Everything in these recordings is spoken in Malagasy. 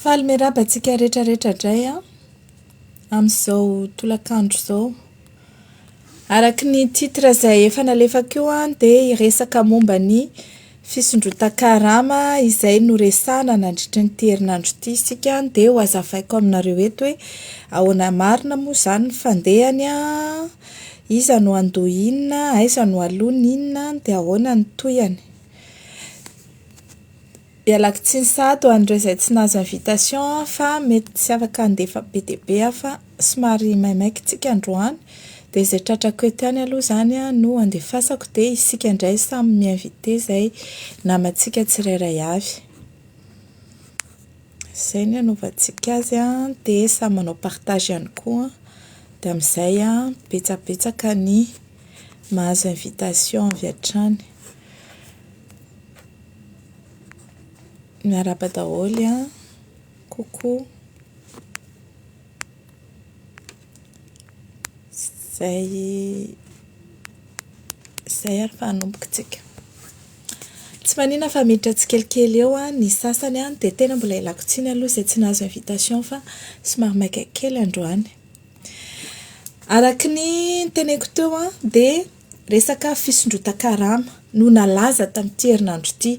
Faly miarahaba antsika rehetra rehetra indray aho amin'izao tolakandro izao. Araka ny titre izay efa nalefako io dia hiresaka momba ny fisondrotan-karama izay noresahana nandritra ity herinandro ity isika dia ho hazavaiko aminareo eto hoe ahoana marina moa izany ny fandehany an, iza no handoa inona, aiza no haloa ny inona, dia ahoana ny tohiny. Ialako tsiny sahady ho an'ireo izay tsy nahazo invitation fa mety tsy afaka handefa be dia be aho fa somary maimaika isika androany dia izay tratrako eto ihany aloha izany no andefasako dia isika indray samy mi-inviter izay namantsika tsirairay avy. Izay no hanaovantsika azy an, dia samy manao partage ihany koa dia amin'izay betsabetsaka ny mahazo invitation avy hatrany. Miarahaba daholo an, coucou. Izay izay ary fa hanomboka tsika. Tsy maninona fa miditra tsikelikely eo ny sasany an, dia tena mbola ialako tsiny aloha izay tsy nahazo invitation fa somary maika kely androany. Araka ny noteneniko teo dia resaka fisondrotan-karama no nalaza tamin'ity herinandro ity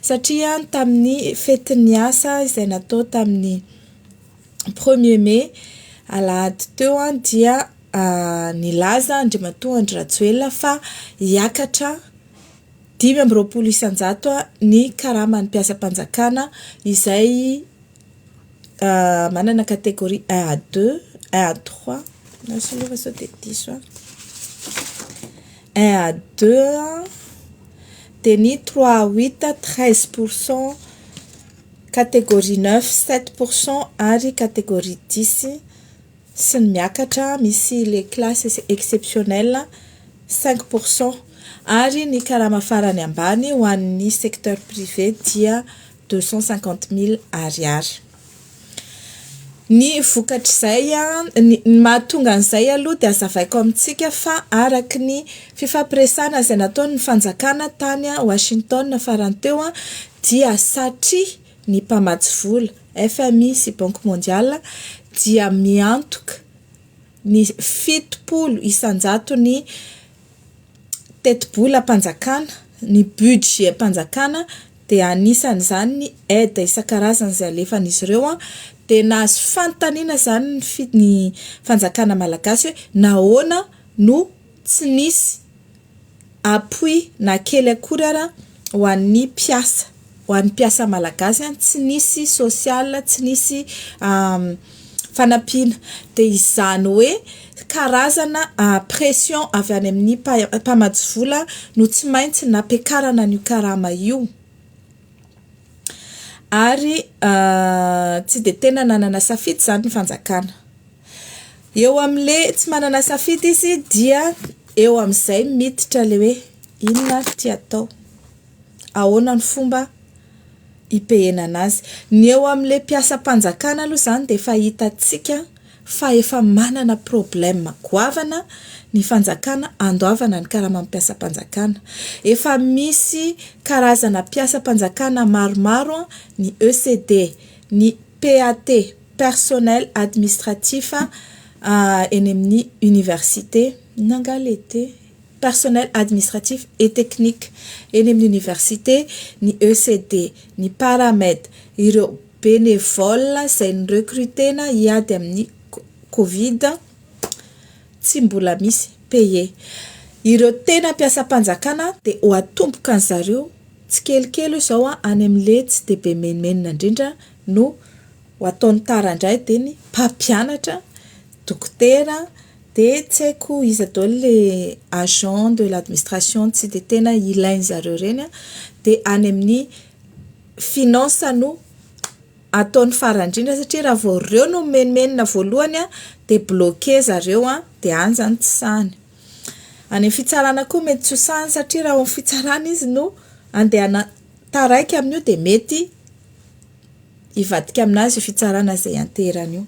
satria tamin'ny fetin'ny asa izay natao tamin'ny premier mai alahady teo dia nilaza Andriamatoa Andry Rajoelina fa hiakatra 25% ny karaman'ny mpiasam-panjakana izay manana catégorie un à deux, un à trois, lasa aloha fa sao dia diso aho, un à deux dia ny trois à huit 13%, catégorie neuf 7% ary catégorie dix sy ny miakatra misy les classes exceptionnelles 5% ary ny karama farany ambany ho an'ny secteur privé dia 250 000 ariary. Ny vokatr'izay, ny mahatonga an'izay aloha dia hazavaiko amintsika fa araka ny fifampiresahana izay nataon'ny fanjakana tany Washington farany teo dia satria ny mpamatsy vola FMI sy Banque mondiale dia miantoka ny 70% ny tetibolam-panjakana, ny budget-mpanjakana dia anisan'izany ny aide isan-karazany izay alefan'izy ireo dia nahazo fanontaniana izany ny fi- ny fanjakana malagasy hoe nahoana no tsy nisy appui na kely akory ara ho an'ny mpiasa, ho an'ny mpiasa malagasy tsy nisy social, tsy nisy fanampiana. Dia izany hoe karazana pression avy any amin'ny mpamatsy vola no tsy maintsy nampiakarana an'io karama io. Ary tsy dia tena nanana safidy izany ny fanjakana. Eo amin'ilay tsy manana safidy izy dia eo amin'izay miditra ilay hoe inona ary ity atao, ahoana ny fomba hipehena azy. Ny eo amin'ilay mpiasam-panjakana aloha izany dia efa hitantsika fa efa manana problème goavana ny fanjakana handoavana ny karaman'ny mpiasam-panjakana. Efa misy karazana mpiasam-panjakana maromaro ny ECD, ny PAT, personnel administratif eny amin'ny université, inona angaha ilay T? Personnel administratif et technique eny amin'ny université, ny ECD, ny Paramed, ireo bénévole izay norecrutena hiady amin'ny covid tsy mbola misy payé. Ireo tena mpiasam-panjakana dia ho atomboka an'zareo tsikelikely io izao any amin'ilay tsy dia be menomenona indrindra no ho ataony tara indray dia ny mpampianatra, dokotera, dia tsy haiko iza daholo ilay agent de l'administration tsy dia tena ilain'zareo ireny dia any amin'ny finance no ataony farany indrindra satria raha vao ireo no mimenomenona voalohany dia bloqué zareo dia any izany tsy sahany. Any amin'ny fitsarana koa mety tsy ho sahany satria raha ao amin'ny fitsarana izy no andehana taraiky amin'io dia mety hivadika aminazy io fitsarana izay ianteherany io.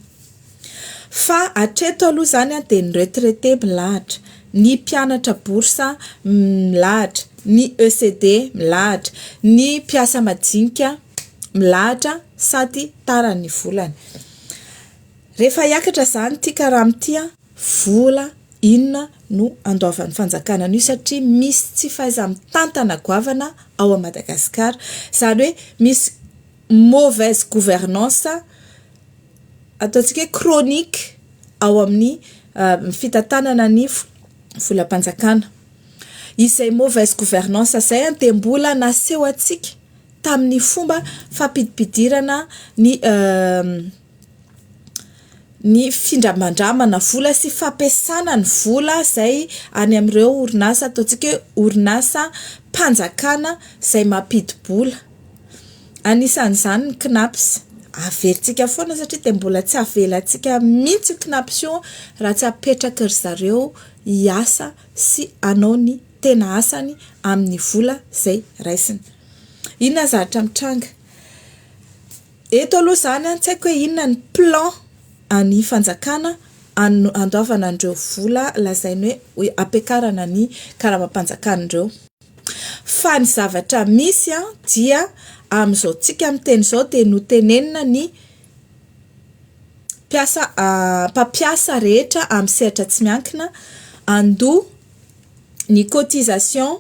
Fa hatreto aloha izany dia ny retraité milahatra, ny mpianatra bourse milahatra, ny ECD milahatra, ny mpiasa madinika. milahatra sady tara ny volany. Rehefa hiakatra izany ity karama ity an, vola inona no andoavan'ny fanjakana an'io satria misy tsy fahaiza-mitantana goavana ao Madagasikara. Izany hoe misy mauvaise gouvernance ataontsika hoe chronique ao amin'ny fitantanana ny volam-panjakana. Izay mauvaise gouvernance izay dia mbola naseho antsika tamin'ny fomba fampidipidirana ny ny findramandramana vola sy fampiasana ny vola izay any amin'ireo orinasa ataontsika hoe orinasam-panjakana izay mampidi-bola. Anisan'izany ny CNAPS. Averintsika foana satria dia mbola tsy avelantsika mihitsy io CNAPS io raha tsy apetraky ry zareo hiasa sy hanao ny tena asany amin'ny vola izay raisiny. Inona ny zavatra mitranga? Eto aloha izany an, tsy haiko hoe inona ny plan an'ny fanjakana andoavana an'ireo vola lazainy hoe ampiakarana ny karamam-panjakana ireo. Fa ny zavatra misy an dia amin'izao tsika miteny izao dia notenenina ny mpiasa mpampiasa rehetra amin'ny sehatra tsy miankina handoa ny cotisation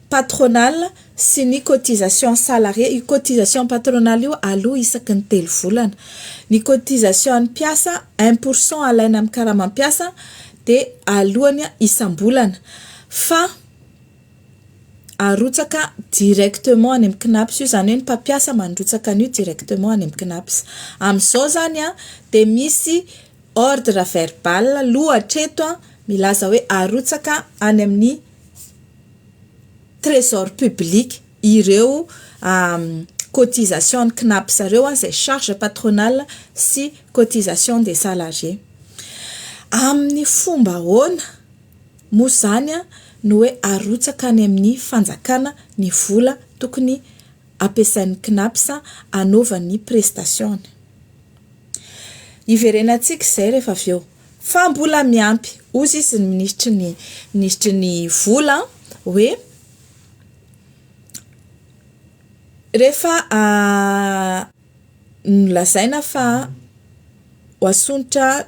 patronale sy ny cotisation salarié. Io cotisation patronale io aloa isaky ny 3 volana. Ny cotisation an'ny mpiasa 1% alaina amin'ny karamam-piasa dia aloany isam-bolana fa arotsaka directement any amin'ny CNAPS io, izany hoe ny mpampiasa mandrotsaka an'io directement any amin'ny CNAPS. Amin'izao izany an dia misy ordre verbal aloha hatreto an milaza hoe arotsaka any amin'ny trésor public ireo cotisation ny CNAPS ireo an, izay charge patronale sy cotisation des salariés. Amin'ny fomba ahoana moa izany an no hoe arotsaka any amin'ny fanjakana ny vola tokony ampiasain'ny CNAPS hanaovany prestation-ny? Hiverenantsika izay rehefa avy eo. Fa mbola miampy, hoy izy ny minisitry ny minisitry ny vola hoe rehefa nolazaina fa ho asondrotra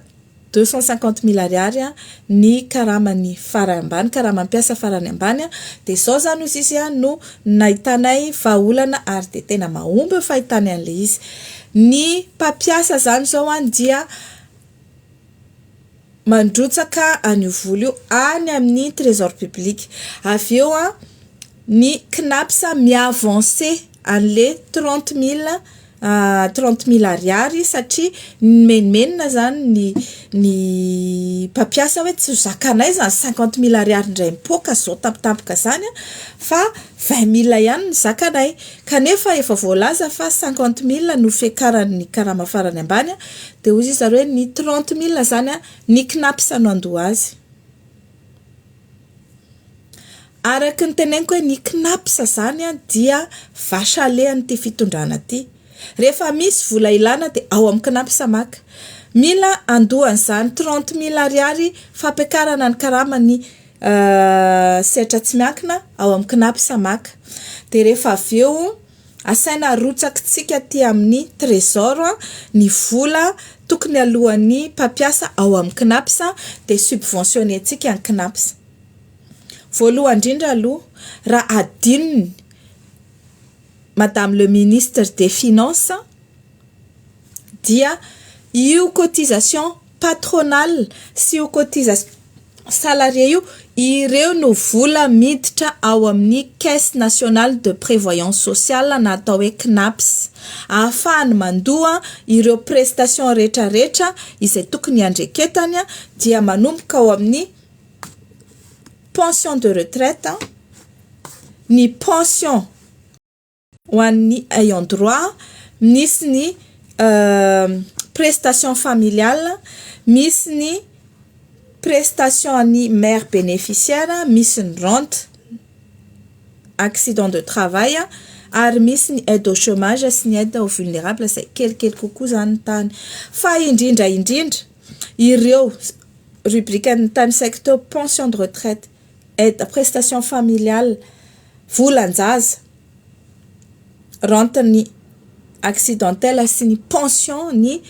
250 000 ariary ny karamany farany ambany, karaman'ny mpiasa farany ambany, dia izao izany hoy izy no nahitanay vahaolana ary dia tena mahomby ny fahitany an'ilay izy. Ny mpampiasa izany izao dia mandrotsaka an'io vola io any amin'ny trésor public. Avy eo ny CNAPS mi-avancer an'ilay 30 000 ariary satria nimenomenona izany ny mpampiasa hoe tsy ho zakanay izany 50 000 ariary indray mipoaka izao tampotampoka izany fa 20 000 ihany no zakanay. Kanefa efa voalaza fa 50 000 no fiakaran'ny karama farany ambany dia hoy izy zareo hoe ny 30 000 izany ny CNAPS no handoa azy. Araka ny teneniko hoe ny CNAPS izany dia vache à lait an'ity fitondrana ity. Rehefa misy vola ilana dia ao amin'ny CNAPS maka. Mila handoa an'izany 30 000 ariary fampiakarana ny karaman'ny sehatra tsy miankina ao amin'ny CNAPS maka. Dia rehefa avy eo asaina arotsakitsika aty amin'ny trésor ny vola tokony alohan'ny mpampiasa ao amin'ny CNAPS dia subventionner-tsika ny CNAPS. Voalohany indrindra aloha raha adinony madame le ministre des finances dia io cotisation patronale sy io cotisation salarié io ireo no vola miditra ao amin'ny caisse nationale de prévoyance sociale na atao hoe CNAPS ahafahany mandoa ireo prestation rehetrarehetra izay tokony handreketany dia manomboka ao amin'ny pension de retraite, ny pension ho an'ny ayant droit, misy ny prestation familiale, misy ny prestation ny mère bénéficiaire, misy ny rente accident de travail ary misy ny aide au chômage sy ny aide aux vulnérables izay kelikely kokoa izany ny tany. Fa indrindra indrindra ireo rubrique notanisaiko teo pension de retraite, aide prestation familiale, volan-jaza, rente-n'ny accidentelle sy ny pension ny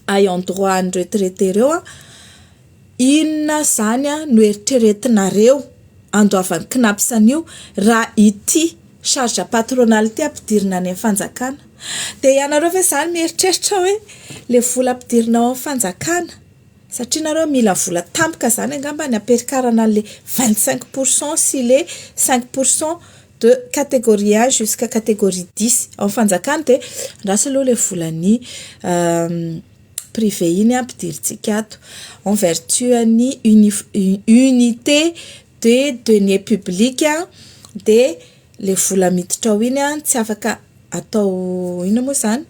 ayant droit an'ny retraité ireo an, inona izany no eritreretinareo andoavan'ny CNAPS an'io raha ity charge patronale ity ampidirina any amin'ny fanjakana? Dia ianareo ve izany mieritreritra hoe ilay vola ampidirina ao amin'ny fanjakana, satria nareo mila vola tampoka izany angamba ny ampiakarana an'ilay 25 pourcent sy le 5 pourcent de catégorie 1 jusqu'à catégorie 10 ao amin'ny fanjakana, dia andraso aloha ilay volan'ny privé iny ampidirintsika ato en vertu an'ny unité de deniers publics, dia ilay vola miditra ao iny an tsy afaka atao inona moa izany,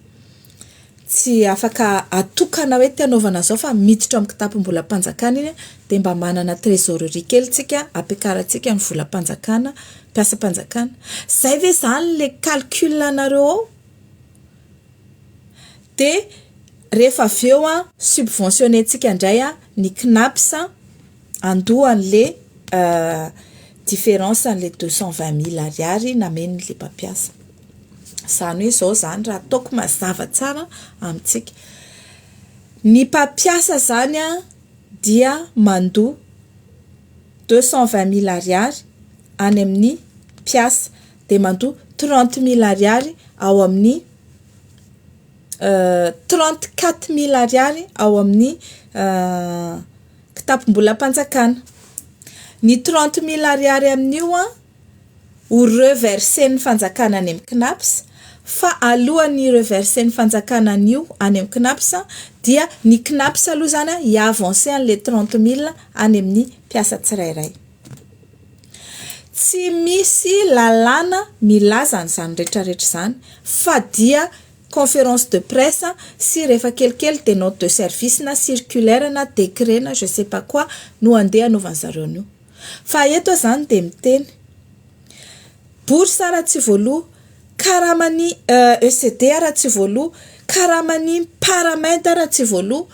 tsy afaka atokana hoe te hanaovana an'izao fa miditra ao amin'ny kitapom-bolam-panjakana iny an, dia mba manana trésorerie kely tsika ampiakarantsika ny volam-panjakana, mpiasam-panjakana. Zay ve izany le calcul anareo ao? Dia rehefa avy eo an, subventionner-ntsika indray an ny CNAPS andoa an'le différence an'le 220 000 ariary namen'le mpampiasa. Izany hoe izao izany raha ataoko mazava tsara amintsika. Ny mpampiasa izany an dia mandoa 220 000 ariary any amin'ny mpiasa, dia mandoa 30 000 ariary ao amin'ny 34 000 ariary ao amin'ny kitapom-bolam-panjakana. Ny 30 000 ariary amin'io an ho reversen'ny fanjakana any amin'ny CNAPS, fa alohan'ny reversen'ny fanjakana an'io any amin'ny CNAPS dia ny CNAPS aloha izany an hi-avancer an'le 30 000 any amin'ny mpiasa tsirairay. Tsy misy lalàna milaza an'izany rehetrarehetra izany fa dia conférence de presse sy rehefa kelikely dia note de service na circulaire na décret na je sais pas quoi no andeha hanaovan'ny zareo an'io. Fa eto aho izany dia miteny bourse raha tsy voaloa, karaman'ny ECD raha tsy voaloa, karaman'ny paramed raha tsy voaloa,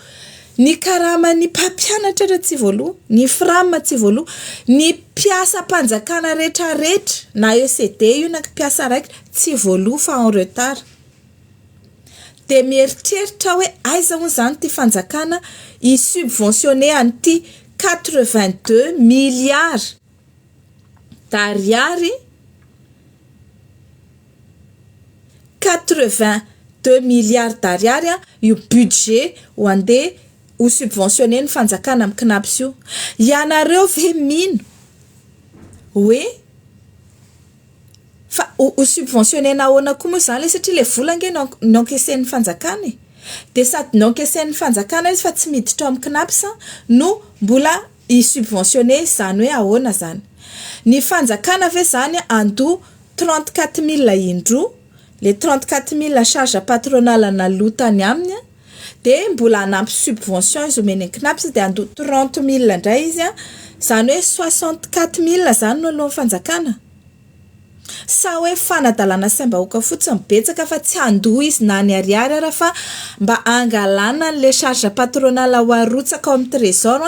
ny karaman'ny mpampianatra raha tsy voaloa, ny FRAM tsy voaloa, ny mpiasam-panjakana rehetrarehetra na ECD io na mpiasa raikitra tsy voaloa fa en retard. Dia mieritreritra hoe aiza moa izany ity fanjakana hi-subventionner an'ity 82 milliards d'ariary, 82 milliards d'ariary io budget ho andeha ho subventionner ny fanjakana amin'ny CNAPS io. Ianareo ve mino hoe fa ho subventionner-na ahoana koa moa izany satria ilay vola ange no encaissen'ny fanjakana e. Dia sady no-encaissen'ny fanjakana izy fa tsy miditra ao amin'ny CNAPS no mbola hi-subventionner izany hoe ahoana izany. Ny fanjakana ve izany andoa 34 000 indroa, le 34 000 charge patronale naloa tany aminy an, dia mbola hanampy subvention izy omeny ny CNAPS dia andoa 30 000 indray izy an, izany hoe 64 000 izany no aloan'ny fanjakana. Sa hoe fanadalana saim-bahoaka fotsiny betsaka fa tsy handoa izy na ny ariary ara fa mba hangalana an'ilay charge patronale ho arotsaka ao amin'ny trésor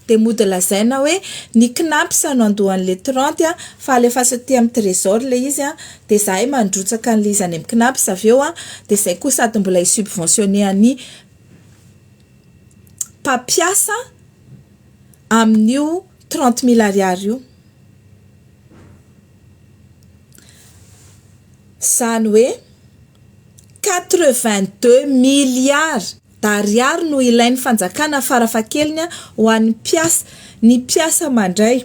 dia mody lazaina hoe ny CNAPS no andoa an'ilay 30 fa alefaso aty amin'ny trésor ilay izy an, dia zahay mandrotsaka an'ilay izy any amin'ny CNAPS avy eo an, dia izay koa sady mbola hi-subventionner an'ny mpampiasa amin'io 30 000 ariary io. Izany hoe 82 milliards d'ariary no ilain'ny fanjakana farafahakeliny ho an'ny mpiasa. Ny mpiasa mandray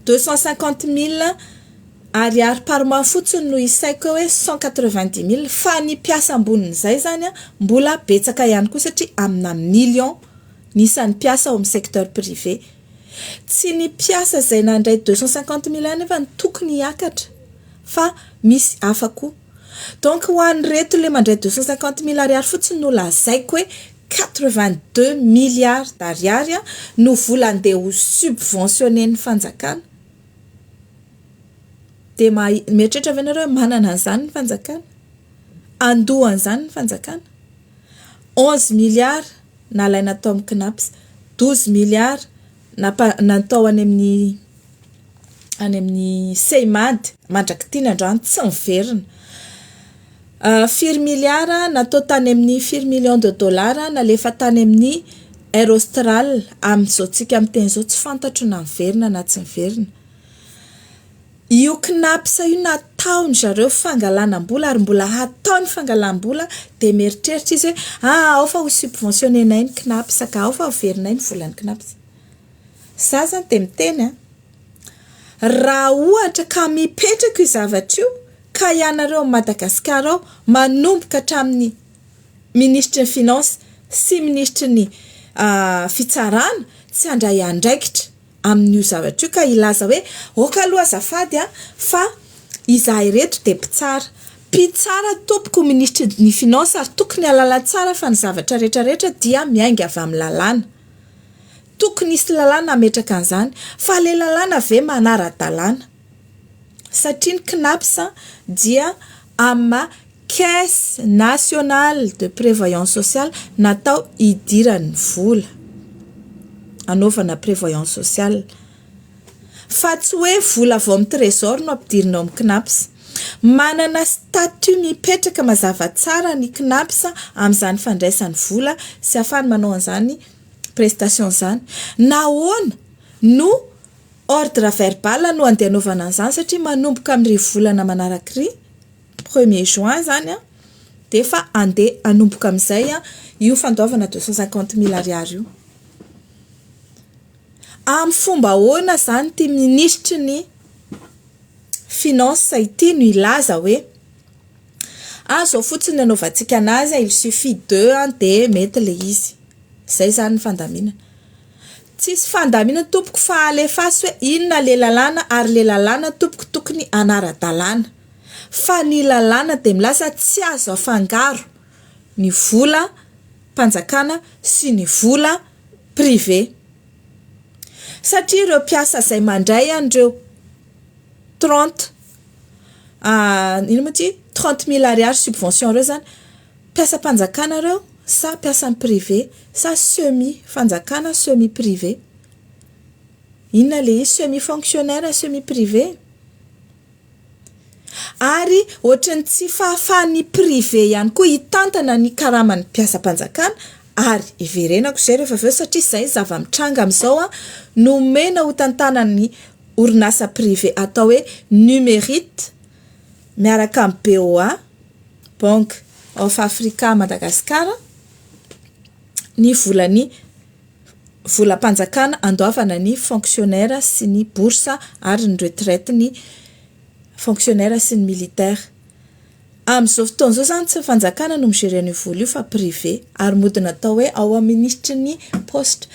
250 000 ariary par mois fotsiny no isaiko hoe 190 000, fa ny mpiasa ambonin'izay zany an mbola betsaka ihany koa satria amina million ny isan'ny mpiasa ao amin'ny secteur privé. Tsy ny mpiasa izay nandray 250 000 ihany nefa no tokony hiakatra fa misy hafa koa. Donc ho an'ireto le mandray 250 000 ariary fotsiny no lazaiko hoe 82 milliards d'ariary no vola andeha ho subventionner-n'ny fanjakana. Dia mieritreritra ve nareo hoe manana an'izany ny fanjakana? Andoa an'izany ny fanjakana? 11 milliards nalaina tao amin'ny CNAPS, 12 milliards natao any amin'ny SEIMAD mandrak'ity ny androany tsy miverina. Firy miliara natao tany amin'ny firy millions de dollars nalefa tany amin'ny Air Austral amin'izao tsika miteny izao tsy fantatro na miverina na tsy miverina. Io Cnaps io nataon-dry zareo fangalanam-bola ary mbola hataony fangalam-bola dia mieritreritra izy hoe ah ao fa ho subventionner-nay ny Cnaps ka ao fa haverinay ny volan'ny Cnaps. Za zany dia miteny an, raha ohatra ka mipetraka io zavatra io ka ianareo ao Madagasikara ao manomboka hatramin'ny minisitry ny finance sy minisitry ny fitsarana tsy handray andraikitra amin'io zavatra io ka hilaza hoe ok aloha azafady an fa izahay ireto dia mpitsara. Mpitsara tompoko minisitry ny finance ary tokony hahalala tsara fa ny zavatra rehetra rehetra dia miainga avy amin'ny lalàna. Tokony hisy lalàna hametraka an'izany fa ilay lalàna ve manara-dalàna? Satria ny Cnaps dia amin'ny maha Caisse nationale de prévoyance sociale natao hidiran'ny vola hanaovana prévoyance sociale fa tsy hoe vola avy ao amin'ny trésor no ampidirina ao amin'ny Cnaps. Manana statut mipetraka mazava tsara ny Cnaps amin'izany fandraisany vola sy ahafahany manao an'izany prestation izany. Nahoana no ordre verbal no andeha hanaovana an'izany satria manomboka amin'ry volana manaraka ry premier juin izany an, dia efa andeha hanomboka amin'izay io fandoavana 250 mille ariary io. Amin'ny fomba ahoana izany ity minisitry ny finance ity no hilaza hoe ah izao fotsiny no anaovantsika anazy il suffit de dia mety ilay izy. Izay izany ny fandaminana. Tsisy fandaminana tompoko fa alefaso hoe inona ilay lalàna ary ilay lalàna tompoko tokony hanara-dalàna. Fa ny lalàna dia milaza tsy azo afangaro ny volam-panjakana sy ny vola privé. Satria ireo mpiasa izay mandray an'ireo 30 inona moa ity 30 mille ariary subvention ireo izany mpiasam-panjakana ireo sa mpiasan'ny privé sa semi fanjakana semi privé? Inona ilay izy semi fonctionnaire semi privé? Ary ohatran'ny tsy fahafahan'ny privé ihany koa hitantana ny karaman'ny mpiasam-panjakana ary hiverenako izay rehefa avy eo satria izay ny zava-mitranga amin'izao an, nomena ho tantanan'ny orinasa privé atao hoe Numerit miaraka amin'ny BOA, Bank of Africa Madagascar, ny volan'ny volam-panjakana andoavana ny fonctionnaire sy ny bourse ary ny retraite-n'ny fonctionnaire sy ny militaire. Amin'izao fotoana izao izany tsy ny fanjakana no mi-gérer an'io vola io fa privé ary mody natao hoe ao amin'ny minisitry ny paositra.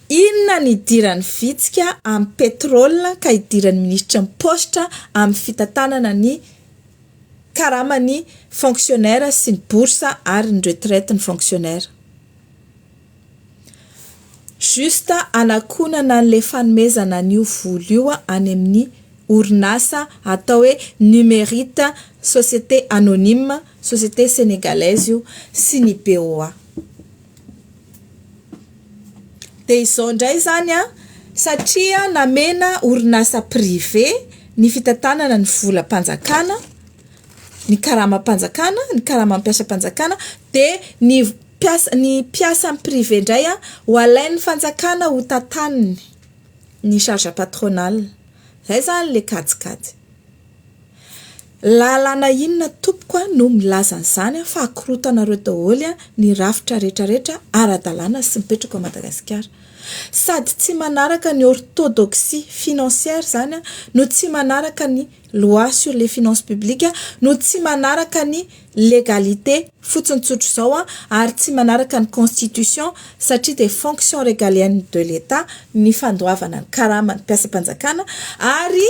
Inona ny idiran'ny vitsika amin'ny pétrole ka idiran'ny minisitry ny paositra amin'ny fitantanana ny karaman'ny fonctionnaire sy ny bourse ary ny retraite-n'ny fonctionnaire? Juste hanakonana an'ilay fanomezana an'io vola io any amin'ny orinasa atao hoe Numerit société anonyme, société sénégalaise io, sy ny BOA. Dia izao indray izany an, satria namena orinasa privé ny fitantanana ny volam-panjakana, ny karamam-panjakana, ny karaman'ny mpiasam-panjakana, dia ny mpiasa ny mpiasa amin'ny privé indray an, ho alain'ny fanjakana ho tantaniny ny charge patronale. Izay izany ilay kajikajy. Lalàna inona tompoko an no milaza an'izany fa akorotanareo daholo ny rafitra rehetrarehetra ara-dalàna sy mipetraka ao Madagasikara. Sady tsy manaraka ny orthodoxie financière izany an, no tsy manaraka ny loi sur les finances publiques no tsy manaraka ny légalité fotsiny tsotra izao an, ary tsy manaraka ny constitution satria dia fonction régalienne de l'Etat ny fandoavana ny karaman'ny mpiasam-panjakana ary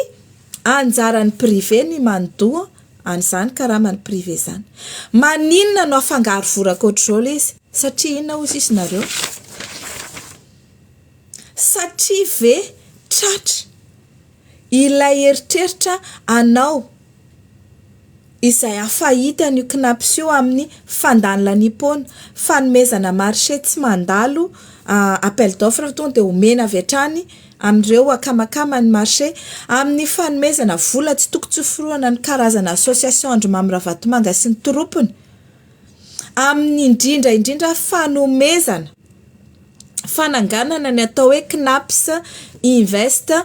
anjaran'ny privé ny mandoa an'izany karaman'ny privé izany. Maninona no afangaro voraka ohatr'izao ilay izy? Satria inona hozy izy nareo? Satria ve tratra ilay eritreritra anao? Izay hafahita an'io Cnaps io amin'ny fandanilaniam-poana, fanomezana marché tsy mandalo appel d'offre fa tonga dia omena avy hatrany amin'ireo akamakama ny marché, amin'ny fanomezana vola tsy toko tsy forohana ny karazana association an-dry Mamy Ravatomanga sy ny toropiny, amin'ny indrindra indrindra fanomezana fananganana ny atao hoe Cnaps Invest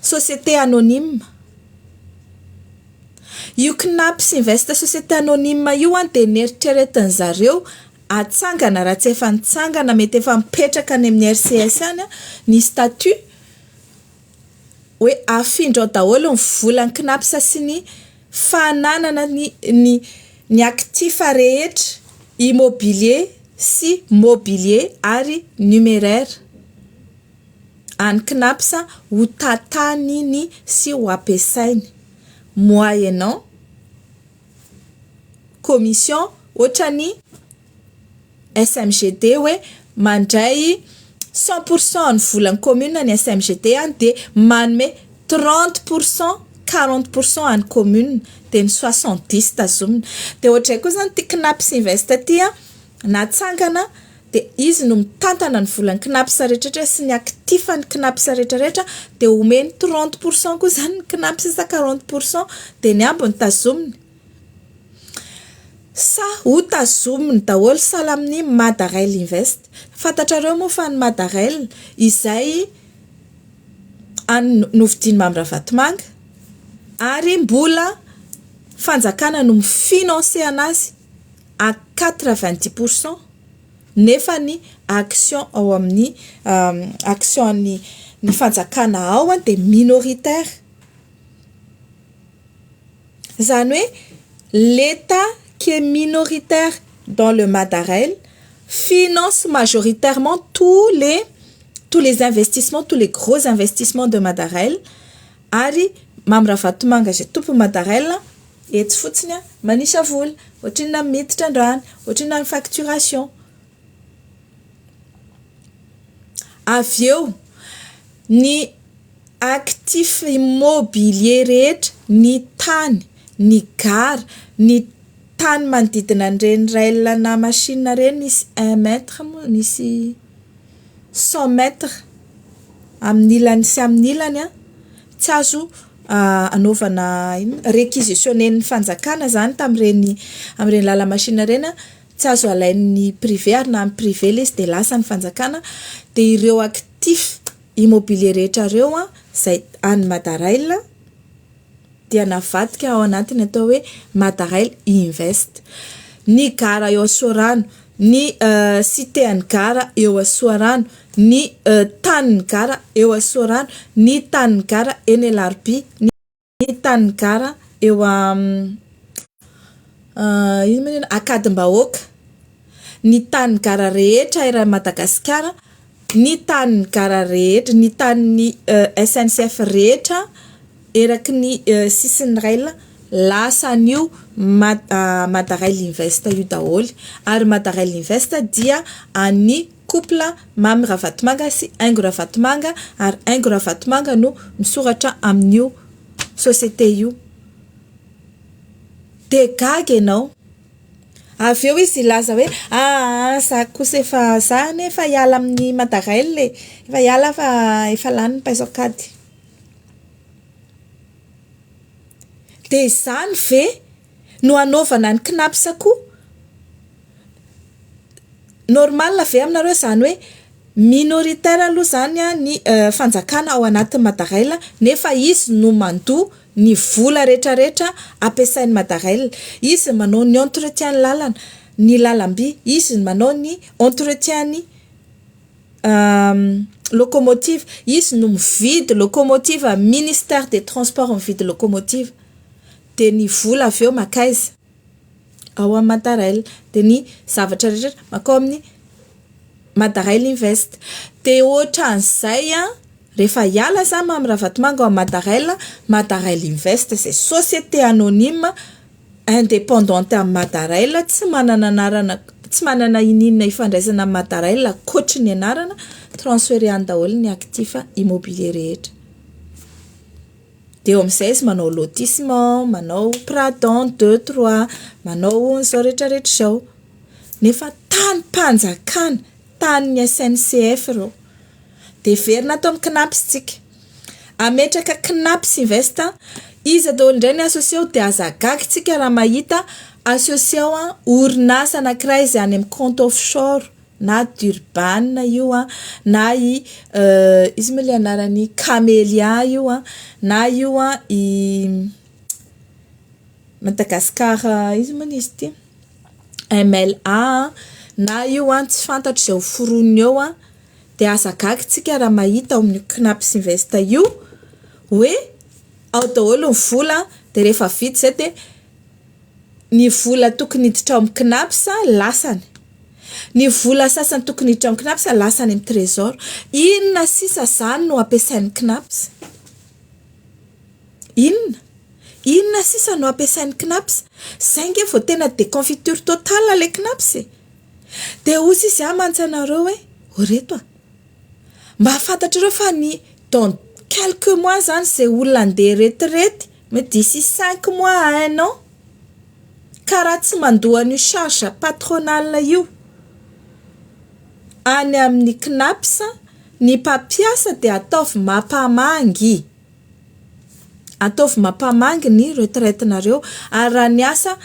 Société Anonyme. Io Cnaps Invest Société Anonyme io an dia neritreretin zareo atsangana raha tsy efa nitsangana mety efa mipetraka any amin'ny RCS any an ny statut hoe afindra ao daholo ny volan'ny Cnaps sy ny fananana ny ny ny actif rehetra immobilier sy mobilier ary numeraire an'ny Cnaps ho tantaniny sy ho ampiasainy moyennant commission ohatran'ny SMGD hoe mandray cent pour cent ny volan'ny commune ny SMGD dia manome trente pour cent, quarante pour cent an'ny commune dia ny soixante dix tazomina. Dia ohatr'izay koa izany ity Cnaps Invest ity an, natsangana dia izy no mitantana ny volan'ny Cnaps rehetrarehetra sy ny actif an'ny Cnaps rehetrarehetra dia omeny trente pour cent koa izany ny Cnaps sa quarante pour cent dia ny ambiny tazominy sa ho tazominy daholo sahala amin'ny Madarail Invest. Fantatrareo moa fa ny Madarail izay an'ny novidian'i Mamy Ravatomanga ary mbola fanjakana no mi-financer anazy à quatre-vingt-dix pour cent nefa ny action ao amin'ny action an'ny ny fanjakana ao dia minoritaire. Izany hoe l'Etat qui est minoritaire dans le Madarail finance majoritairement tous les tous les investissements, tous les gros investissements de Madarail ary Mamy Ravatomanga izay tompon'ny Madarail etsy fotsiny manisa vola, ohatrinona ny miditra androany, ohatrinona ny facturation. Avy eo ny actif immobilier rehetra, ny tany, ny gara, ny tany manodidina an'ireny rail na machine ireny misy un mètre moa, misy cent mètres amin'ny ilany sy amin'ny ilany an, tsy azo anaovana inona réquisitionner-n'ny fanjakana izany tamin'ireny amin'ireny lala-machine ireny an, tsy azo alain'ny privé ary na amin'ny privé ilay izy dia lasa ny fanjakana, dia ireo actif immobilier rehetra ireo an, izay an'ny Madarail dia navadika ao anatin'ny atao hoe Madarail Invest. Ny gara eo Soarano, ny cité an'ny gara eo Soarano, ny tanin'ny gara eo Soarano, ny tanin'ny gara eny Alarobia, ny tanin'ny gara eo ino moa iny Ankadimbahoaka, ny tanin'ny gara rehetra eran'i Madagasikara, ny tanin'ny gara rehetra, ny tanin'ny SNCF rehetra eraky ny sisin'ny rail lasa an'io Madarail Invest io daholo ary Madarail Invest dia an'ny couple Mamy Ravatomanga sy Haingo Ravatomanga ary Haingo Ravatomanga no misoratra amin'io société io. Dia gaga ianao. Avy eo izy hilaza hoe aa za kosa efa za anie efa hiala amin'ny Madarail e, efa hiala fa efa lany ny paiso an-kady. Dia izany ve no hanaovana ny Cnaps koa? Normal ve aminareo izany hoe minoritaire aloha izany ny fanjakana ao anatin'ny Madarail nefa izy no mandoa ny vola rehetrarehetra ampiasain'ny Madarail, izy no manao ny entretien ny lalana, ny lalam-by, izy no manao ny entretien ny locomotive, izy no mividy locomotive, ministère des transports mividy locomotive, dia ny vola avy eo mankaiza? Ao amin'ny Madarail, dia ny zavatra rehetra mankao amin'ny Madarail Invest, dia ohatran'izay an, rehefa hiala za Mamy Ravatomanga ao amin'ny Madarail, Madarail Invest izay société anonyme indépendante amin'ny Madarail, tsy manana anarana, tsy manana ininona ifandraisana amin'ny Madarail ankoatry ny anarana, transférer any daholo ny actif immobilier rehetra. Dia eo amin'izay izy manao lotissement, manao Pradon deux, trois, manao an'izao rehetra rehetra izao. Nefa tanim-panjakana, tanin'ny SNCF ireo. Dia hiverina ato amin'ny Cnaps tsika. Hametraka Cnaps Invest, iza daholo indray ny associé ao dia aza gaga tsika raha mahita associé ao orinasa anankiray izay any amin'ny compte offshore na Durban io an, na i iza moa ilay anarany Camellia io an, na io an i Madagascar iza moa izy ity MLA na io an tsy fantatro izay ho foroniny eo an, dia aza gaga tsika raha mahita ao amin'io Cnaps Invest io hoe ao daholo ny vola dia rehefa vita izay dia ny vola tokony hiditra ao amin'ny Cnaps lasany, ny vola sasany tokony hiditra ao amin'ny Cnaps lasa any amin'ny Trésor. Inona sisa izany no ampiasain'ny Cnaps? Inona? Inona sisa no ampiasain'ny Cnaps? Izay ange vao tena déconfiture totale ilay Cnaps e! Dia hoy izy ahy mantsy anareo hoe, o reto a! Mba fantatrareo fa ny dans quelques mois izany izay olona handeha retraite, mety d'ici cinq mois à un an, ka raha tsy mandoa an'io charge patronale io any amin'ny Cnaps ny mpampiasa dia ataovy mampamangy, ataovy mampamangy ny retraite-nareo ary raha niasa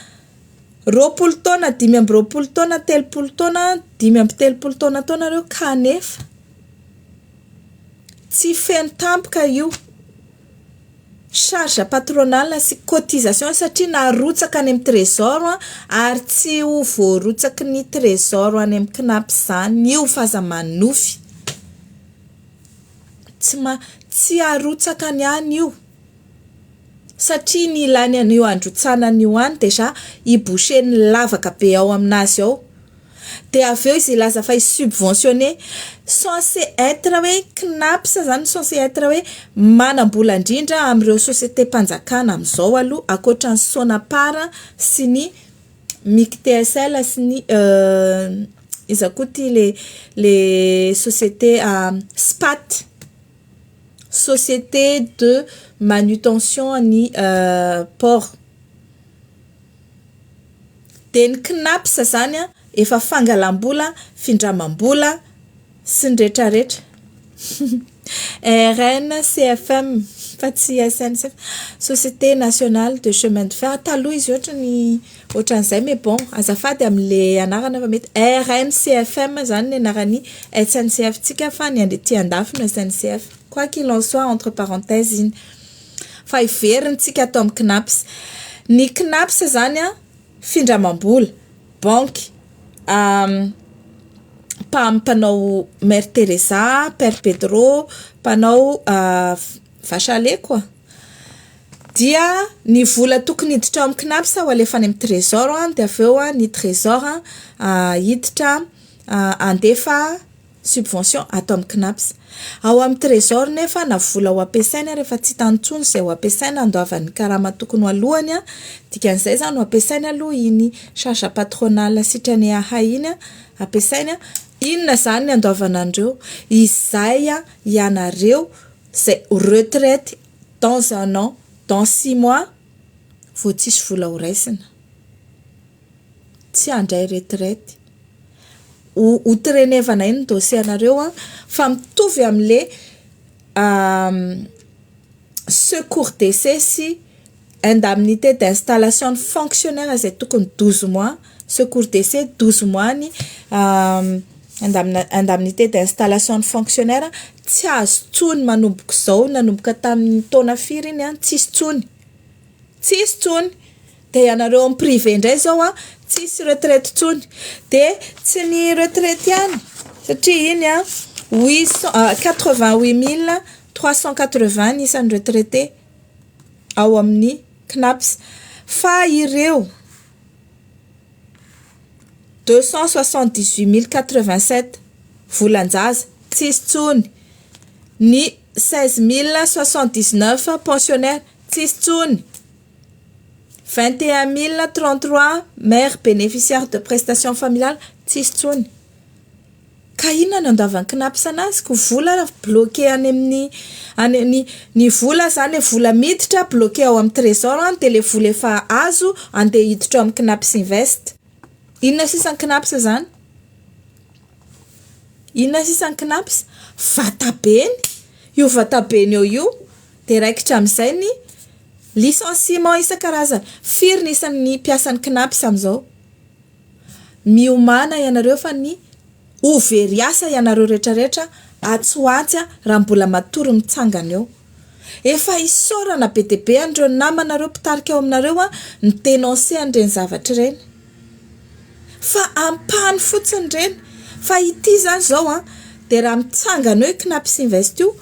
20 taona, 25 taona, 30 taona, 35 taona tao nareo kanefa tsy feno tampoka io charge patronale sy cotisation satria narotsaka any amin'ny trésor ary tsy ho voarotsaky ny trésor any amin'ny Cnaps izany io fa aza manofy. Tsy ma- tsy arotsaka any any io satria ny ilainy an'io androtsana an'io any déjà hi-boucher ny lavaka be ao aminazy ao. Dia avy eo izy hilaza fa hi-subventionner censé être hoe Cnaps zany censé être hoe manam-bola indrindra amin'ireo société-mpanjakana amin'izao aloha ankoatran'ny Sonapar sy ny MIC-TSL sy ny iza koa ity le le société SPAT, société de manutention ny port. Dia ny Cnaps zany an efa fangalam-bola, findramam-bola sy ny rehetrarehetra. RNCFM fa tsy SNCF, Société nationale de chemin de fer, taloha izy ohatrany ohatran'izay mais bon azafady amin'le anarana fa mety RNCFM zany ny anaran'ny SNCF tsika fa ny aty andafy no SNCF, quoi qu'il en soit entre parenthèses iny. Fa hiverintsika ato amin'ny Cnaps. Ny Cnaps zany an findramam-bola, banky, mpanao Mère Teresa, Père Pedro, mpanao vache à lait quoi. Dia ny vola tokony hiditra ao amin'ny Cnaps ho alefa any amin'ny trésor dia avy eo ny trésor hiditra handefa subvention ato amin'ny Cnaps. Ao amin'ny trésor nefa na vola ho ampiasaina rehefa tsy hitany intsony izay ho ampiasaina handoavan'ny karama tokony ho alohany an, dikan'izay zany ho ampiasaina aloha iny charge patronale sitrany ahay iny ampiasaina, inona zany ny handoavana an'ireo? Izay ianareo izay retraite dans un an, dans six mois vao tsisy vola ho raisina. Tsy handray retraite. Ho ho trainevana iny ny dossier anareo an, fa mitovy amin'le secours décès sy indemnité d'installation ny fonctionnaire izay tokony 12 mois, secours décès 12 mois ny indemnité d'installation ny fonctionnaire tsy azo intsony manomboka izao nanomboka tamin'ny taona firy iny an, tsisy intsony, tsisy intsony. Dia ianareo amin'ny privé indray izao an, tsisy retraite intsony. Dia tsy ny retraite ihany satria iny an huit cent 88 380 ny isan'ny retraité ao amin'ny Cnaps fa ireo 278 087 volan-jaza tsisy intsony, ny 16 079 pensionnaire tsisy intsony, 21 033 mères bénéficiaires de prestations familiales tsisy intsony. Ka inona no andavan'ny Cnaps anazy? Ko vola ary bloqué any amin'ny any ny ny vola zany le vola miditra bloqué ao amin'ny trésor an, dia le vola efa azo andeha hiditra ao amin'ny Cnaps Invest. Inona sisa ny Cnaps zany? Inona sisa ny Cnaps? Vatabeny! Io vatabeny eo io dia raikitra amin'izay ny licenciement isan-karazany. Firy ny isan'ny mpiasan'ny Cnaps amin'izao? Miomàna ianareo fa ny ho very asa ianareo rehetra rehetra atsy ho atsy raha mbola matory mitsangana eo. Efa isaorana be dia be an'ireo namanareo mpitarika ao aminareo ni-dénoncer an'ireny zavatra ireny. Fa ampahany fotsiny ireny. Fa ity izany izao an, dia raha mitsangana eo io Cnaps Invest io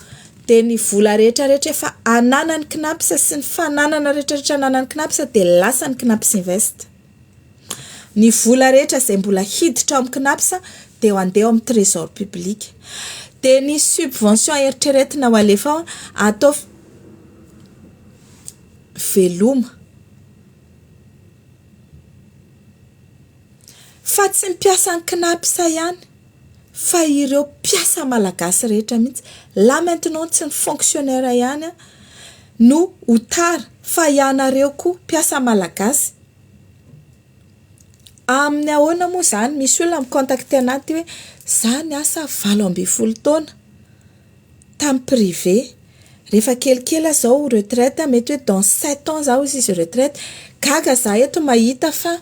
dia ny vola rehetra rehetra efa ananan'ny Cnaps sy ny fananana rehetra rehetra ananan'ny Cnaps dia lasan'ny Cnaps Invest. Ny vola rehetra izay mbola hiditra ao amin'ny Cnaps dia handeha ao amin'ny trésor public. Dia ny subvention eritreretina ho alefa ao atao veloma. Fa tsy ny mpiasan'ny Cnaps ihany fa ireo mpiasa malagasy rehetra mihitsy. Là maintenant tsy ny fonctionnaire ihany no ho tara fa ianareo koa mpiasa malagasy. Amin'ny ahoana moa izany? Misy olona mi-contacter anahy aty hoe za niasa 18 taona tamin'ny privé. Rehefa kelikely aho izao retraite mety hoe dans sept ans zaho hozy izy retraite. Gaga za eto mahita fa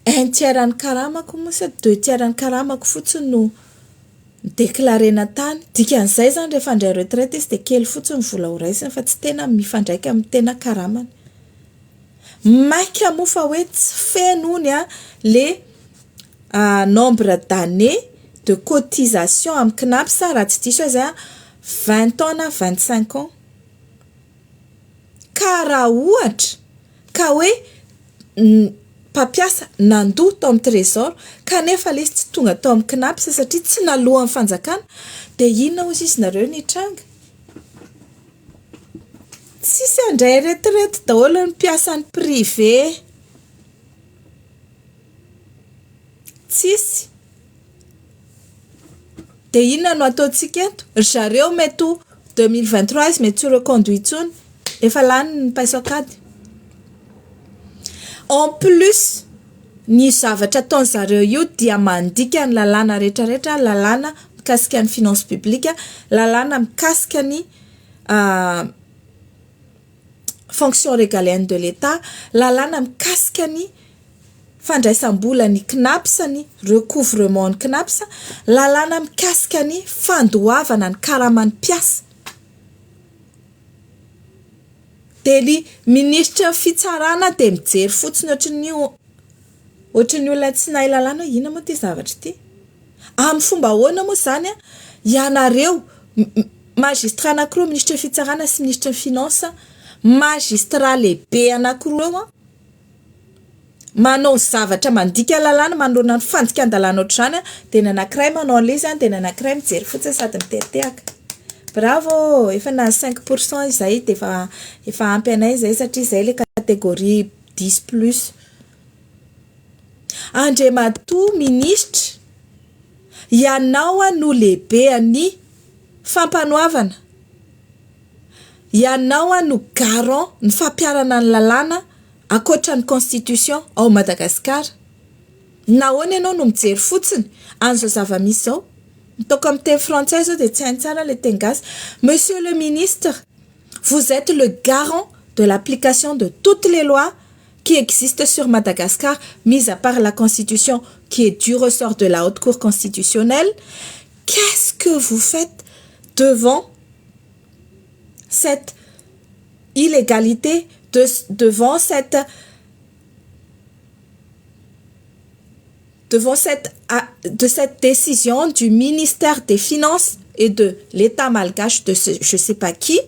un tiers an'ny karamako moa sa deux tiers an'ny karamako fotsiny no mi-déclarer-na tany. Dikan'izay izany rehefa handray retraite izy dia kely fotsiny ny vola ho raisiny fa tsy tena mifandraika amin'ny tena karamany. Maika moa fa hoe tsy feno hono le nombre d'années de cotisation amin'ny Cnaps raha tsy diso aho izay an, 20 ans na 25 ans. Ka raha ohatra ka hoe mpampiasa nandoa tao amin'ny trésor kanefa ilay izy tsy tonga tao amin'ny Cnaps satria tsy naloan'ny fanjakana dia inona hozy izy nareo no hitranga? Tsisy handray retraite daholo ny mpiasan'ny privé. Tsisy. Dia inona no ataontsika eto? Ry zareo mety ho 2023 izy mety tsy ho reconduit intsony. Efa lany ny paiso an-kady. En plus, ny zavatra ataon-dry zareo io dia mandika ny lalàna rehetra rehetra, lalàna mikasika ny finance publique, lalàna mikasika ny fonction régalienne de l'État, lalàna mikasika ny fandraisam-bola ny CNAPS, ny recouvrement ny CNAPS, lalàna mikasika ny fandoavana ny karaman'ny mpiasa. Dia ny minisitry ny fitsarana dia mijery fotsiny ohatran'ny ohatran'ny olona tsy nahay lalàna hoe inona moa ity zavatra ity. Amin'ny fomba ahoana moa izany ianareo magistrat anankiroa minisitry ny fitsarana sy minisitry ny finance, magistrat lehibe anankiroa eo manao zavatra mandika lalàna manoloana ny fandikan-dalàna ohatr'izany dia ny anankiray manao an'ilay izy dia ny anankiray mijery fotsiny sady mitehatehaka. Bravo! Efa nahazo 5% izahay dia efa efa ampy anay izay satria izay ilay catégorie 10 plus. Andriamatoa minisitra, ianao no lehiben'ny fampanoavana. Ianao no garant ny fampiharana ny lalàna ankoatra ny constitution ao Madagasikara. Nahoana ianao no mijery fotsiny an'izao zava-misy izao? Ataoko amin'ny teny frantsay izao dia tsy hainy tsara ilay teny gasy. Monsieur le ministre, vous êtes le garant de l'application de toutes les lois qui existent sur Madagascar, mis à part la constitution qui est du ressort de la haute cour constitutionnelle. Qu'est-ce que vous faites devant cette illégalité, devant cette décision du ministère des Finances et de l'État malgache de je sais pas qui,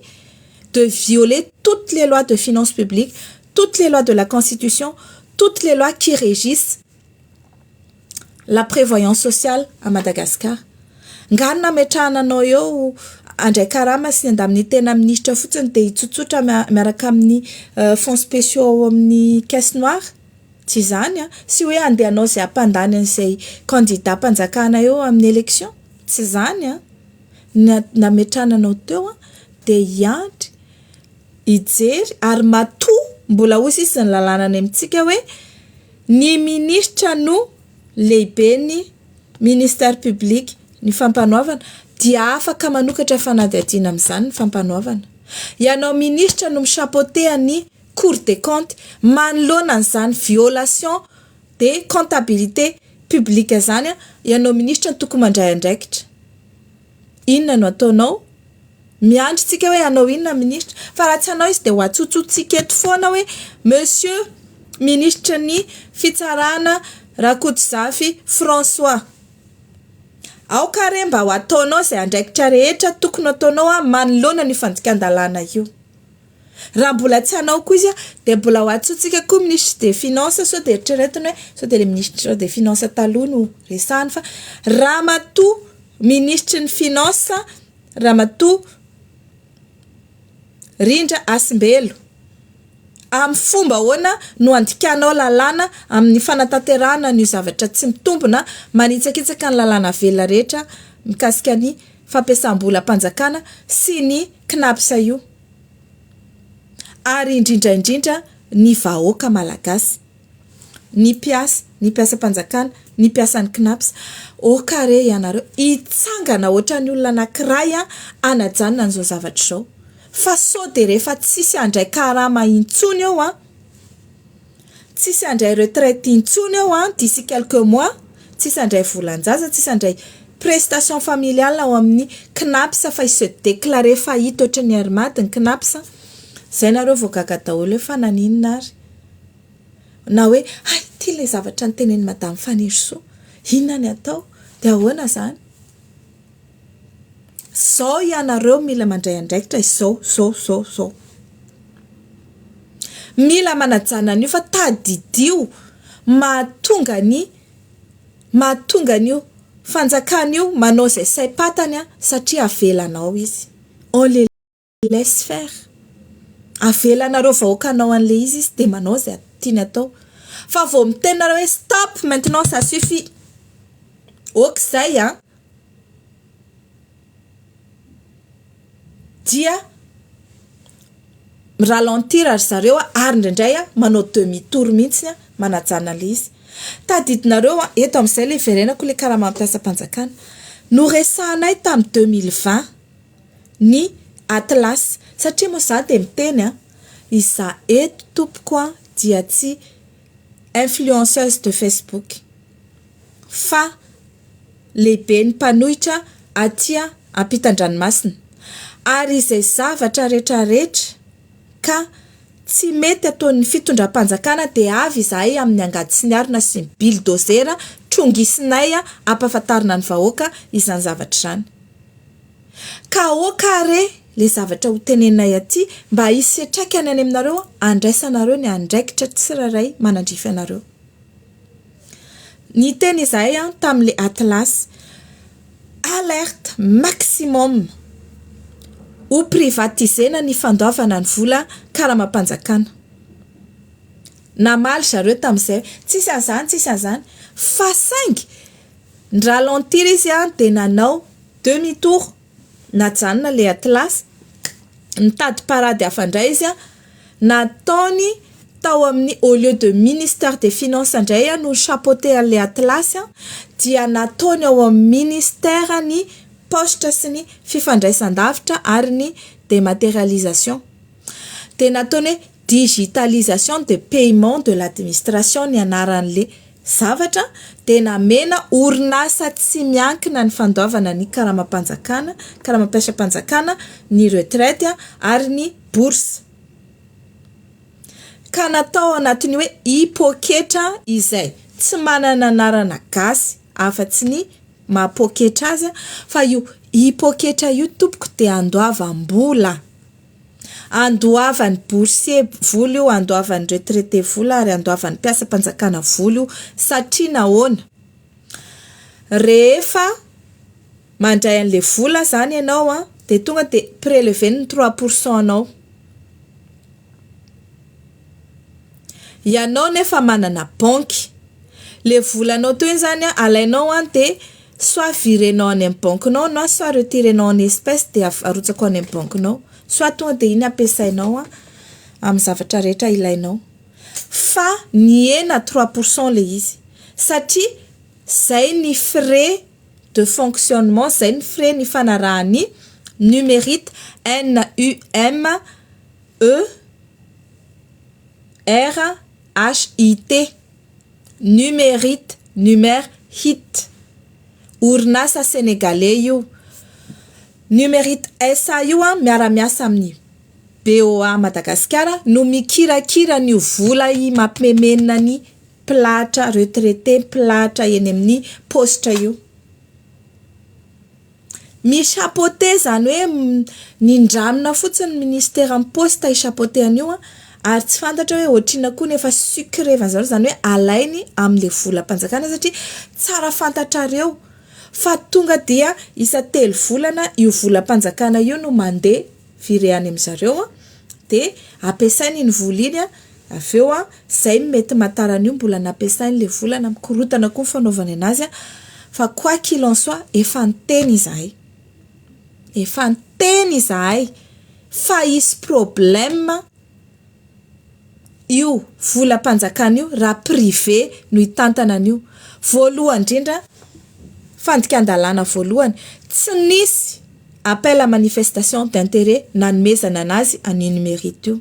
de violer toutes les lois de finances publiques, toutes les lois de la Constitution, toutes les lois qui régissent la prévoyance sociale à Madagascar. Nga nametrahana anao eo handray karama sy ny indemnité na minisitra fotsiny dia hitsotsotra miaraka amin'ny fonds spéciaux ao amin'ny caisse noire? Tsy izany an! Sy hoe handeha hanao izay hampandany an'izay kandidam-panjakana eo amin'ny élection. Tsy izany an! Ny nametrahana anao teo an, dia hiandry, hijery ary matoa mbola hoy sisa ny lalàna any amintsika hoe ny minisitra no lehiben'ny ministère public, ny fampanoavana, dia afaka manokatra fanadihadiana amin'izany ny fampanoavana. Ianao minisitra no mi-chapeauter an'ny cour des comptes manoloana an'izany violation de comptabilité publique izany, ianao minisitra no tokony mandray andraikitra. Inona no ataonao? Miandry tsika hoe hanao inona ny minisitra fa raha tsy hanao izy dia ho atsotsotsika eto foana hoe monsieur minisitry ny fitsarana Rakotozafy François. Aoka re mba ho ataonao izay andraikitra rehetra tokony ho ataonao manoloana an'io fandikan-dalàna io. Raha mbola tsy hanao koa izy dia mbola ho antsointsika koa ministre des finances sao dia eritreretina hoe sao dia ilay ministre des finances taloha no resahiny fa ramatoa minisitry ny finances ramatoa Rindra Hasimbelo amin'ny fomba ahoana no andikanao lalàna amin'ny fanatanterahana an'io zavatra tsy mitombina manitsakitsaka ny lalàna velona rehetra mikasika ny fampiasam-bolam-panjakana sy ny Cnaps io ary indrindra indrindra ny vahoaka malagasy, ny mpiasa, ny mpiasam-panjakana, ny mpiasan'ny Cnaps, ok re ianareo hitsangana ohatran'ny olona anankiray hanajanona an'izao zavatra izao fa sao dia rehefa tsisy handray karama intsony eo an, tsisy handray retraite intsony eo an d'ici quelques mois, tsisy handray volan-jaza, tsisy handray prestation familiale ao amin'ny Cnaps fa hi-se déclarer faillite ohatran'ny Air Mad ny Cnaps, zay nareo vao gaga daholo hoe fa naninona ary? Na hoe hay ity ilay zavatra notenenin'i madame Fanirisoa, inona ny atao? Dia ahoana izany? Zao ianareo mila mandray andraikitra izao zao zao zao. Mila manajana an'io fa tadidio mahatonga ny mahatonga an'io fanjakana io manao izay saim-patany satria avelanao izy. On les laisse faire. Avelanareo vahoaka hanao an'ilay izy izy dia manao izay tiany atao. Fa vao miteny nareo hoe stop maintenant ça suffit. Ok izay an! Dia mi-ralentir ry zareo ary indraindray manao demi tour mihitsy manajanona ilay izy. Tadidinareo an, eto amin'izay ilay iverenako ilay karama mpiasam-panjakana. Noresahanay tamin'ny 2020 ny atlas satria moa za dia miteny an, izaho eto tompoko an dia tsy influenceuse de facebook fa lehiben'ny mpanohitra aty ampitan-dranomasina ary izay zavatra retraretra ka tsy mety ataon'ny fitondram-panjakana dia avy izahay amin'ny angady sy ny arina sy ny bildozera trongisinay ampahafantarina ny vahoaka izany zavatra izany. Ka aoka re le zavatra ho teneninay aty mba hisy fiantraikany any aminareo andraisanareo ny andraikitra tsirairay manandrify anareo. Niteny izahay an tamin'le atlas alerte maximum ho privatisena ny fandoavana ny vola karamam-panjakana. Namaly zareo tamin'izay hoe tsisy an'izany tsisy an'izany fa saingy ni-ralentir izy an dia nanao demi tour najanona le atlas, nitady parade hafa indray izy an, nataony tao amin'ny au lieu de ministère des finances indray no ni-chapeauter an'ilay atlas an, dia nataony ao amin'ny ministère ny paositra sy ny fifandraisan-davitra ary ny dématérialisation, dia nataony hoe digitalisation de paiement de l'administration ny anaran'ilay zavatra dia namena orinasa tsy miankina ny fandoavana ny karamam-panjakana, karamam-piasam-panjakana, ny retraite ary ny bourse. Ka natao anatin'ny hoe hipoketra izay tsy manana anarana gasy afa-tsy ny maha poketra azy fa io hipoketra io tompoko dia andoavam-bola. Andoavan'ny boursier vola io, andoavan'ny retraité vola ary andoavan'ny mpiasam-panjakana vola io satria nahoana? Rehefa mandray an'ilay vola izany ianao an, dia tonga dia prelever-ny ny trois pour cent anao. Ianao nefa manana banky. Le volanao teo iny zany an, alainao an de soit virenao any amin'ny bankinao na soit retirenao en espèce de arotsakao any amin'ny bankinao, soit tonga de iny ampiasainao an amin'ny zavatra rehetra ilainao. Fa nihena 3% le izy satria zay ny frais de fonctionnement, zay ny frais nifanarahan'ny Numerite, N-U-M E R H I T, Numerite, Numer hit, orinasa senegaley io. Numerite SA io an miara-miasa amin'ny BOA Madagasikara no mikirakira an'io vola mampimemenina ny mpilahatra retraité mpilahatra eny amin'ny paositra io. Mi-chapeauter izany hoe nindramina fotsiny ny ministeran'ny poste hi-chapeauter an'io an, ary tsy fantatra hoe ohatrinona koa ny efa sucré-van'zareo izany hoe alainy amin'ilay volam-panjakana satria tsara fantatrareo fa tonga dia isa-telo volana io volam-panjakana io no mandeha viré any amin'zareo an, dia ampiasainy iny vola iny an, avy eo an, izay no mety mahatara an'io mbola nampiasainy ilay vola na mikorontana koa ny fanaovany anazy an, fa quoi qu'il en soit efa niteny izahay, efa niteny izahay fa hisy problème io volam-panjakana io raha privé no hitantana an'io. Voalohany indrindra, fandikan-dalàna voalohany, tsy nisy appel à manifestation d'intérêt nanomezana anazy an'io Numerite io.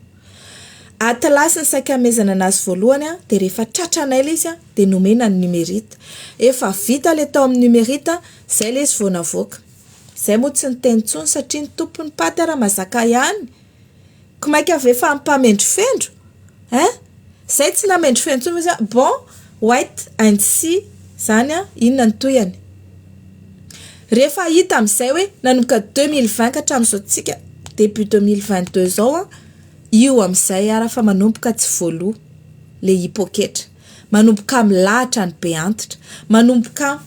Atlas ny saika hanomezana anazy voalohany an, dia rehefa tratranay ilay izy an, dia nomena ny Numerite. Efa vita ilay tao amin'ny Numerite, izay ilay izy vao navoaka. Izay moa tsy niteny intsony satria ny tompon'ny paty ara mazaka ihany. Ko maika ve fa mpamendrofendro hein! Izay tsy namendrofendro intsony fa izy bon wait and see izany an, inona ny tohiny. Rehefa hita amin'izay hoe nanomboka 2020 ka hatramin'izao tsika début 2022 izao an, io amin'izay ara fa manomboka tsy voaloa le hipoketra, manomboka milahatra ny be antitra, manomboka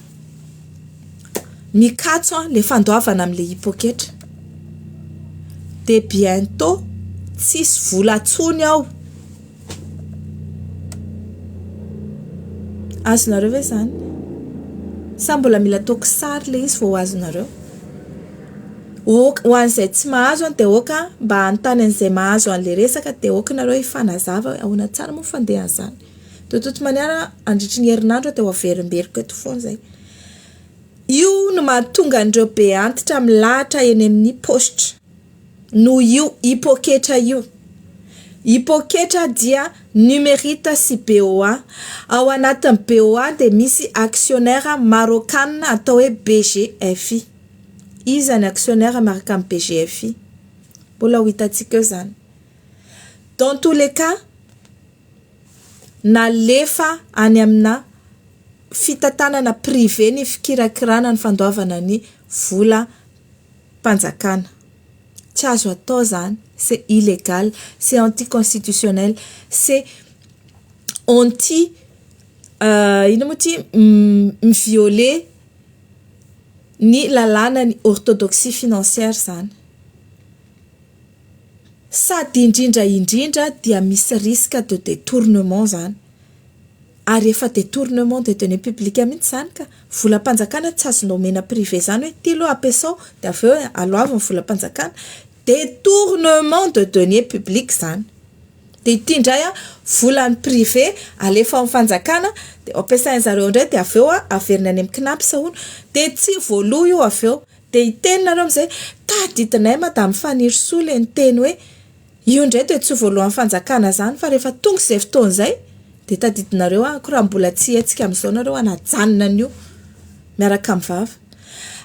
mikatso le fandoavana amin'le hipoketra, de bientôt tsisy vola intsony ao. Azonareo ve izany? Sa mbola mila ataoko sary ilay izy vao ho azonareo? Ok, ho an'izay tsy mahazo dia ok mba hanontany an'izay mahazo an'ilay resaka dia ok nareo hifanazava hoe ahoana tsara moa fandehan'izany. De toute manière andritry ny herinandro dia ho averimberiko eto foana izay. Io no mahatonga an'ireo be antitra milahatra eny amin'ny paositra. Noho io hipoketra io. Hipoketra dia Numerite sy BOA. Ao anatin'ny BOA dia misy actionnaire Marokanina atao hoe BGFI. Iza ny actionnaire miaraka amin'ny BGFI? Mbola ho hitantsika eo izany. Dans tous les cas, nalefa any amina fitantanana privé ny fikirakirana ny fandoavana ny vola mpanjakana. Tsy azo atao izany, c'est illégal, c'est anticonstitutionnel, c'est anti inona moa ity mi-violer ny lalànan'ny orthodoxie financière izany. Sady indrindra indrindra dia misy risque de détournement izany. Ary efa détournement de deniers publics mihitsy izany ka. Volam-panjakana tsy azonao omena privé izany hoe ity aloha ampiasao dia avy eo aloavy ny volam-panjakana. Détournement de deniers publics izany. Dia ity indray an, volan'ny privé alefa ao amin'ny fanjakana dia ampiasain-dry zareo indray dia avy eo averina any amin'ny CNaPS hono. Dia tsy voaloa io avy eo. Dia hiteny nareo amin'izay, tadidinay madame Fanirisoa ilay niteny hoe io indray dia tsy voalohan'ny fanjakana izany fa rehefa tonga izay fotoana izay dia tadidinareo aho raha mbola tsy hihetsika amin'izao nareo hanajanona an'io miaraka amin'ny vava.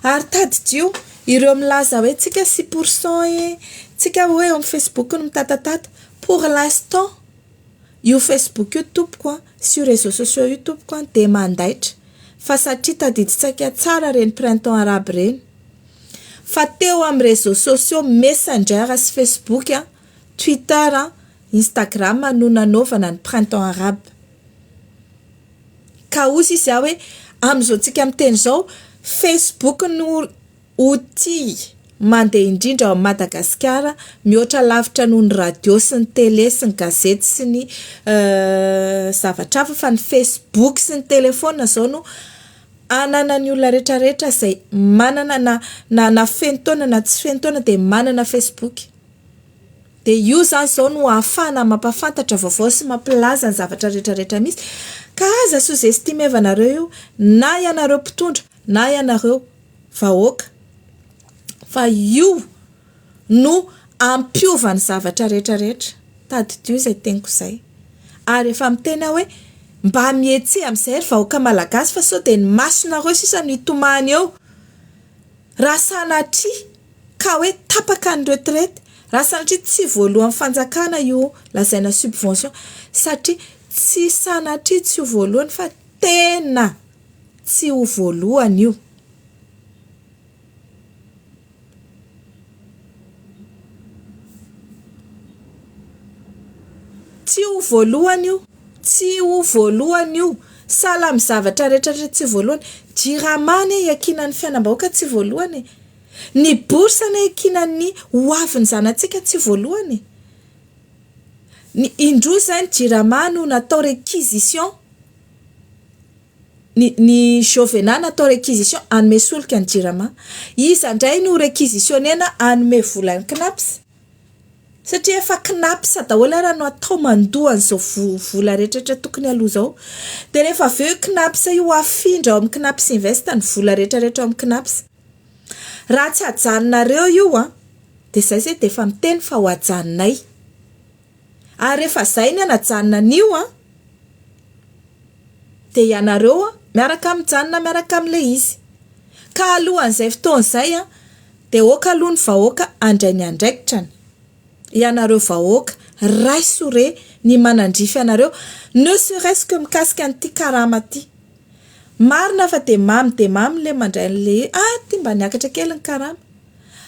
Ary tadidio ireo milaza hoe tsika 6% e, tsika hoe eo amin'ny Facebook no mitatatata. Pour l'instant io Facebook io tompoko an, sy io réseaux sociaux io tompoko an dia mandaitra fa satria tadidintsika tsara ireny printemps arabe ireny fa teo amin'ny réseaux sociaux Messenger sy Facebook an, Twitter an, Instagram no nanaovana ny printemps arabe. Ka hozy izy aho hoe amin'izao tsika miteny izao Facebook no outil. mandeha indrindra ao Madagasikara, mihoatra lavitra noho ny radio sy ny tele sy ny gazety sy ny zavatra hafa fa ny facebook sy ny telephone izao no ananan'ny olona rehetra rehetra izay manana na na na feno taona na tsy feno taona dia manana facebook. Dia io izany izao no ahafahana mampahafantatra vaovao sy mampilaza ny zavatra rehetra rehetra misy ka aza sous-estimer-vanareo io na ianareo mpitondra na ianareo vahoaka fa io no hampiova ny zavatra rehetra rehetra. Tadidio izay teniko izay. Ary efa miteny aho hoe mba mihetseha amin'izay ry vahoaka malagasy fa sao dia ny masonareo sisa no hitomany eo. Raha sanatria ka hoe tapaka ny retraite, raha sanatria tsy voalohan'ny fanjakana io lazaina subvention satria tsy sanatria tsy ho voalohany fa tena tsy ho voalohany io. Tsy ho voalohany io, tsy ho voalohany io, sahala amin'ny zavatra rehetra rehetra tsy voalohany, jirama anie iankinan'ny fiainam-bahoaka tsy voalohany e, ny bourse anie iankinan'ny ho avin'ny zanatsika tsy voalohany e, ny indroa izay ny jirama no natao réquisition. Ny ny Jovena natao réquisition hanome solika ny Jirama. Iza indray no réquisitionner-na hanome vola ny Cnaps? Satria efa Cnaps daholo ara no atao mandoa an'izao vo vola rehetrarehetra tokony haloa izao. Dia rehefa avy eo io Cnaps io afindra ao amin'ny Cnaps Invest ny vola rehetrarehetra ao amin'ny Cnaps. Raha tsy ajanonareo io an, dia izay izay dia efa miteny fa ho ajanonay. Ary rehefa izay ny hanajanona an'io an, dia ianareo miaraka mijanona miaraka amin'ilay izy. Ka alohan'izay fotoana izay an, dia aoka aloha ny vahoaka handray ny andraikitrany. Ianareo vahoaka, raiso re ny manandrify anareo, ne serait-ce que mikasika an'ity karama ity. Marina fa dia mamy dia mamy ilay mandray an'ilay hoe, ah ity mba niakatra kely ny karama.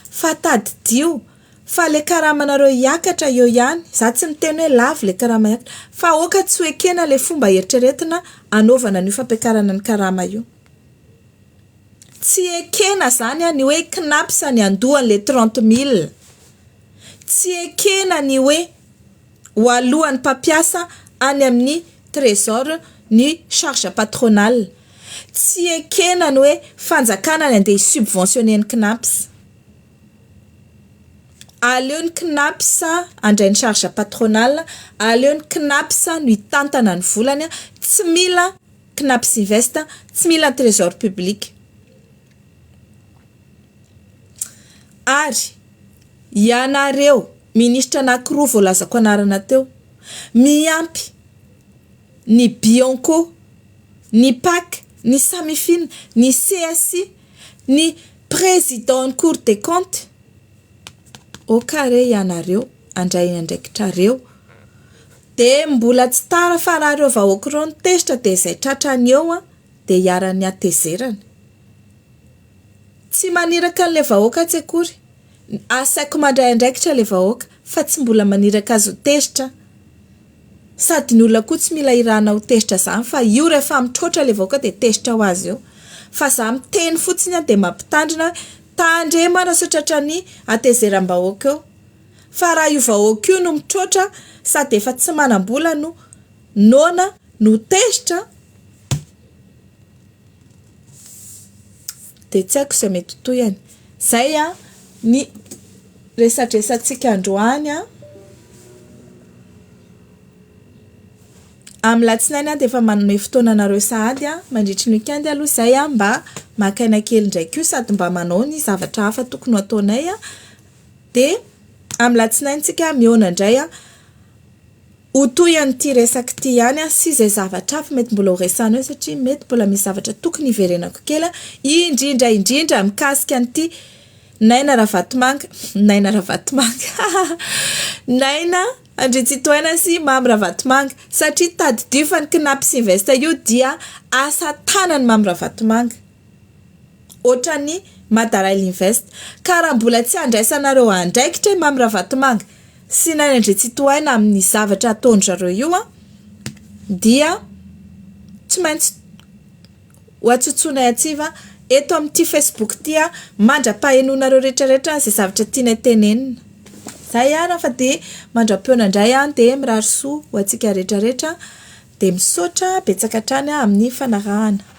Fa tadidio Fa le karamanareo hiakatra eo ihany, za tsy miteny hoe lavo le karama hiakatra, fa aoka tsy ho ekena le fomba eritreretina anaovana an'io fampiakarana ny karama io. Tsy ekena zany ny hoe cnaps ny handoa an'le 30 mille, tsy ekena ny hoe ho aloan'ny mpampiasa any amin'ny trésor ny charge patronale, tsy ekena ny hoe fanjakana ny andeha hi-subventionner ny cnaps. Aleo ny Cnaps handray ny charge patronale, aleo ny Cnaps no hitantana ny volany, tsy mila Cnaps Invest, tsy mila ny Trésor public. Ary ianareo minisitra anankiroa voalazako anarana teo, miampy ny Bianco, ny Pac, ny Samifin, ny CSI, Ny président ny cour des comptes, ok re ianareo handray ny andraikitrareo, dia mbola tsy tara fa raha ireo vahoaka ireo no tezitra dia izay tratrany eo an dia iharan'ny hatezerana. Tsy maniraka an'ilay vahoaka tsy akory, asaiko mandray andraikitra ilay vahoaka fa tsy mbola maniraka azy ho tezitra aho. Sady ny olona koa tsy mila irahana ho tezitra zany fa io rehefa mitroatra le vahoaka dia tezitra ho azy eo. Fa za miteny fotsiny an dia mampitandrina hoe tandremo ara sao tratran'ny hatezeram-bahoaka eo. Fa raha io vahoaka io no mitroatra sady efa tsy manam-bola no noana no tezitra dia tsy haiko izay mety ho tohiny. Zay an ny resadresantsika androany an. Amin'ny latsinainy aho dia efa manome fotoana anareo sahady an, mandritry ny week-end aloha izay an, mba maka aina kely indray koa sady mba manao ny zavatra hafa tokony ho ataonay an, dia amin'ny latsinainy tsika mihaona indray an, ho toy an'ity resaka ity ihany an, sy izay zavatra hafa mety mbola ho resahana eo satria mety mbola misy zavatra tokony hiverenako kely an, indrindra indrindra mikasika an'ity Naina Ravatomanga, Naina Ravatomanga, Naina Andriantsitohaina sy Mamy Ravatomanga, satria tadidio fa ny Cnaps Invest io dia asa tanan'i Mamy Ravatomanga, ohatran'ny Madarail Invest, ka raha mbola tsy andraisanareo andraikitra i Mamy Ravatomanga sy Naina Andriantsitohaina amin'ny zavatra ataon-dry zareo io an, dia tsy maintsy ho atsotsoinay antsiva. eto amin'ity Facebook ity an, mandra-pahenonareo rehetra rehetra izay zavatra tianay tenenina. Zay ary fa dia mandra-pihaona indray an, dia mirary soa ho antsika rehetra rehetra, dia misaotra betsaka hatrany amin'ny fanarahana.